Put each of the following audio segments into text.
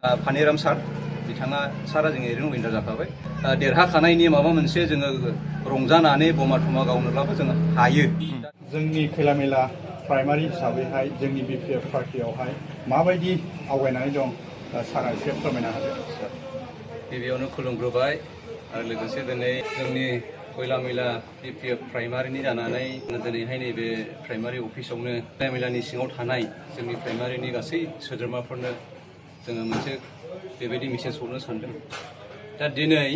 파निराम सार बिथाङा सारा जों ओरैनो विनार जाखाबाय देरहाखानायनि माबा मोनसे जोङो रंजानानै बमा थमा गावनोब्लाबो जों हायो। जोंनि खैलामेला प्राइमारि हिसाबैहाय जोंनि बिपिएफ पार्टियावहाय माबायदि आवगायनानै दं सारा एसे फोरमायना होदो। गिबियावनो खुलुमग्रोबाय आरो लोगोसे दिनै जोंनि खैलामेला बिपिएफ प्राइमारिनि जानानै दिनैहाय नैबे प्राइमारि अफिसावनो खैलामेलानि सिङाव थानाय जोंनि प्राइमारिनि गासै सोद्रोमाफोरनो जोङो मोनसे बेबायदि मेसेज हरनो सानदों। दा दिनै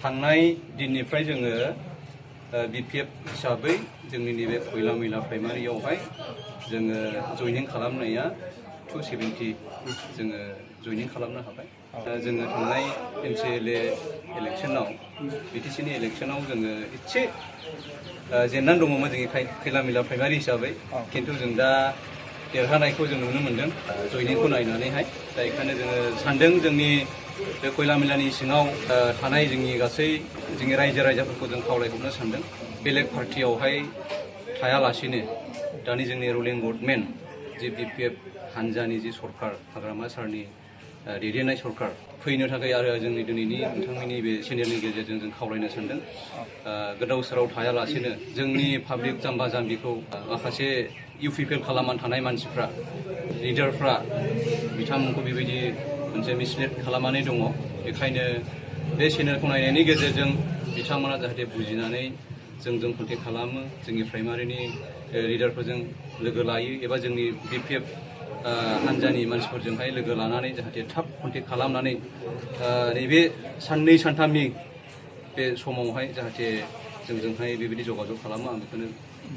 थांनाय दिननिफ्राय जोङो बिपिएफ हिसाबै जोंनि नैबे खैलामेला प्राइमारियावहाय जोङो जयनिं खालामनाया 270 जोङो जयनिं खालामनो हाबाय। जोङो थांनाय MCLA इलेक्सनाव बिटिसिनि इलेक्सनाव जोङो एसे जेननानै दङमोन जोंनि खैलामेला प्राइमारि हिसाबै, खिन्थु जों दा देरहानायखौ जों नुनो मोन्दों जयनिंखौ नायनानैहाय। दा बेखायनो जोङो सानदों जोंनि बे खैलामेलानि सिङाव थानाय जोंनि गासै जोंनि रायजो राजाफोरखौ जों खावलायहरनो सानदों बेलेग पार्टियावहाय थायालासिनो दानि जोंनि रुलिं गभर्नमेन्ट जे बिपिएफ हानजानि जे सरकार हाग्रामा सारनि दैदेननाय सरकार फैनो थाखाय आरो जोंनि दिनैनि नोंथांमोननि बे सेनेलनि गेजेरजों जों खावलायनो सानदों गोदाव सोराव थायालासिनो जोंनि पाब्लिक जाम्बा जाम्बिखौ माखासे इउपिपिएल खालामनानै थानाय मानसिफ्रा लिडारफ्रा बिथांमोनखौ बेबायदि मोनसे मिसलिड खालामनानै दङ। बेखायनो बे चेनेलखौ नायनायनि गेजेरजों बिथांमोना जाहाथे बुजिनानै जोंजों कन्टेक्ट खालामो, जोंनि प्राइमारिनि लिडारफोरजों लोगो लायो एबा जोंनि बिपिएफ हानजानि मानसिफोरजोंहाय लोगो लानानै जाहाथे थाब कन्टेक्ट खालामनानै नैबे साननै सानथामनि बे समावहाय जाहाथे जोंजोंहाय बेबायदि जगाजग खालामो। आं बेखौनो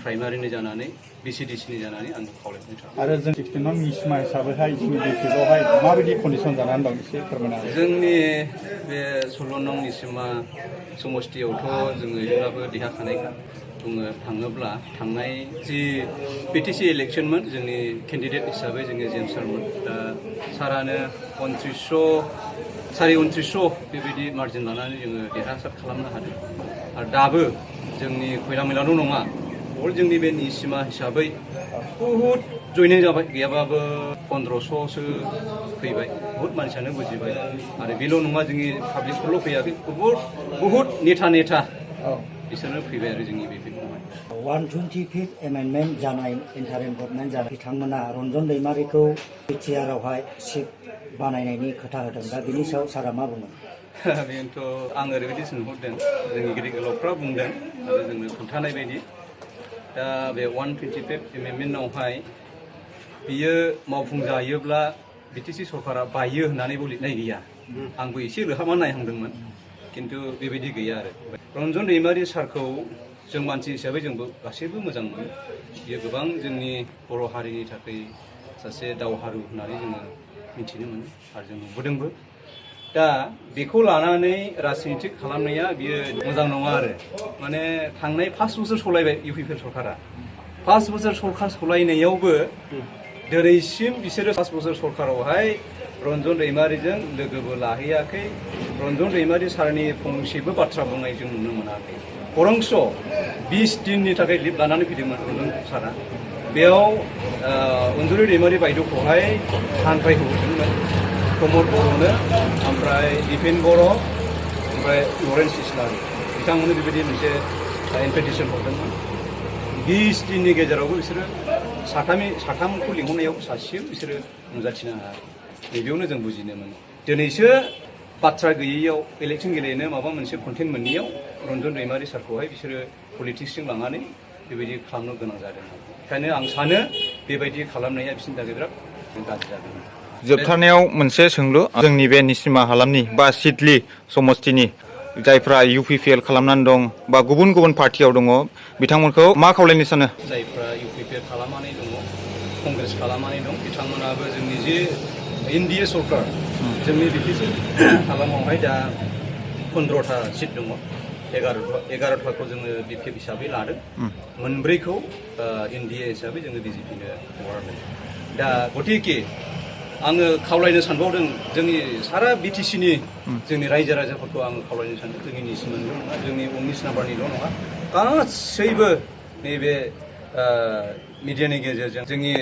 प्राइमारिनि जानानै BCDCनि जानानै आं खावलायनो थाङो। आरो जों 16 नं निसिमा हिसाबैहाय जोंनि बिपिएफआवहाय माबायदि कन्डिसन जानानै दं एसे फोरमायना होदो। जोंनि बे 16 नं निसिमा समस्तियावथ' जोङो जेब्लाबो देरहाखानायखा। बुंनो थाङोब्ला थांनाय जि बिटिसि इलेक्सनमोन जोंनि केन्डिडेट हिसाबै जोंनि जेम्स सारमोन। दा सारानो 2900 बेबायदि मार्जिन लानानै जोङो देरहासार खालामनो हादों। आरो दाबो जोंनि खैलामेलाल' नङा अल जोंनि बे निसिमा हिसाबै बहुद जयनिं जाबाय, गैयाबाबो 1500सो फैबाय। बहुद मानसियानो बुजिबाय आरो बेल' नङा जोंनि पाब्लिकफोरल' फैयाखै, बहुद नेता बिसोरनो फैबाय आरो जोंनि बे 125th एमेन्डमेन्ट जानाय इन्टारिम गभर्नमेन्ट जानाय बिथांमोना रन्जन दैमारिखौ बिटिआरआवहाय सिट बानायनायनि खोथा होदों। दा बिनि सायाव सारा मा बुङो? बेनोथ' आं ओरैबायदि सोंहरदों, जोंनि गिदिर गोलावफ्रा बुंदों आरो जोंनो खोन्थानाय बायदि दा बे 125th एमेन्डमेन्टआवहाय बियो मावफुंजायोब्ला बिटिसि सरकारा बायो होननानैबो लिरनाय गैया। आंबो एसे लोहाबनानै नायहांदोंमोन, खिन्थु बेबायदि गैया आरो। रन्जन दैमारि सारखौ जों मानसि हिसाबै जोंबो गासैबो मोजां मोनो। बियो गोबां जोंनि बर' हारिनि थाखाय सासे दावहारु होननानै जोङो मिथिनो मोनो आरो जों नुबोदोंबो। दा बेखौ लानानै राजनितिक खालामनाया बियो मोजां नङा आरो। माने थांनाय 5 बोसोर सलायबाय इउपिपिएल सरकारा। 5 बोसोर सरकार सलायनायावबो दिनैसिम बिसोरो 5 बोसोर सरकारावहाय रन्जन दैमारिजों लोगोबो लाहैयाखै। रन्जन दैमारि सारनि फंसेबो बाथ्रा बुंनाय जों नुनो मोनाखै। बरंस 20 दिननि थाखाय लिभ लानानै फैदोंमोन रन्जन सारा। बेयाव अनजुलि दैमारि बायद'खौहाय हांख्रायहरदोंमोन, प्रमद बर'नो, ओमफ्राय दिपेन बर', ओमफ्राय लरेन्स इस्लारि बिथांमोननो बेबायदि मोनसे इनभाइटेसन हरदोंमोन। 20 दिननि गेजेरावबो बिसोरो साथामखौ लिंहरनायाव सासेबो बिसोरो नुजाथिनो हाया। नैबेयावनो जों बुजिनो मोनो। दिनैसो बाथ्रा गैयैयाव इलेक्सन गेलेनो माबा मोनसे कन्टेन्ट मोनैयाव रन्जन दैमारि सारखौहाय बिसोरो पलिटिक्सजों लांनानै बेबायदि खालामनो गोनां जादों। ओंखायनो आं सानो बेबायदि खालामनाया बिसोरनि थाखाय बिराद गाज्रि जादों। जोबथारनायाव मोनसे सोंलु, जोंनि बे निसिमा हालामनि बा सिडली समस्तिनि जायफ्रा इउपिपिएल खालामनानै दं बा गुबुन गुबुन पार्टियाव दङ बिथांमोनखौ मा खावलायनो सानो? जायफ्रा इउपिपिएल खालामनानै दङ, कंग्रेस खालामनानै दं, बिथांमोनाबो जोंनि जे एनडिए सरकार जोंनि बिटिसि हालामावहाय दा 15टा सिट दङ। 11टाखौ जोङो बिपिएफ हिसाबै लादों, मोनब्रैखौ एनडिए हिसाबै जोङो बिजेपिनो हगारदों। दा गतिके आङो खावलायनो सानबावदों जोंनि सारा बिटिसिनि जोंनि रायजो राजाफोरखौ आङो खावलायनो सानदों, जोंनि निसिमानिल' नङा, जोंनि 19 नाम्बारनिल' नङा, गासैबो नैबे मिडियानि गेजेरजों जोंनि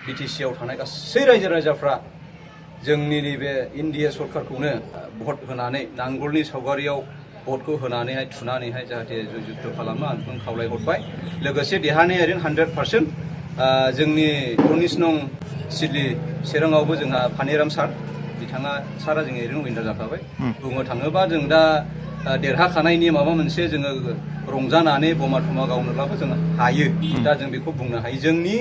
बिटिसिआव थानाय गासै रायजो राजाफ्रा जोंनि नैबे इन्डिया सरकारखौनो भट होनानै नांगोलनि सावगारियाव भटखौ होनानैहाय थुनानैहाय जाहाथे जयजुक्त खालामो आं बेखौनो खावलायहरबाय लोगोसे देरहानाया ओरैनो 100%। जोंनि 19 नं सिडली चिराङावबो जोंहा फानिराम सार बिथाङा सारा जों ओरैनो विनार जाखाबाय। बुंनो थाङोबा जों दा देरहाखानायनि माबा मोनसे जोङो रंजानानै बमा थमा गावनोब्लाबो जों हायो। दा जों बेखौ बुंनो हायो जोंनि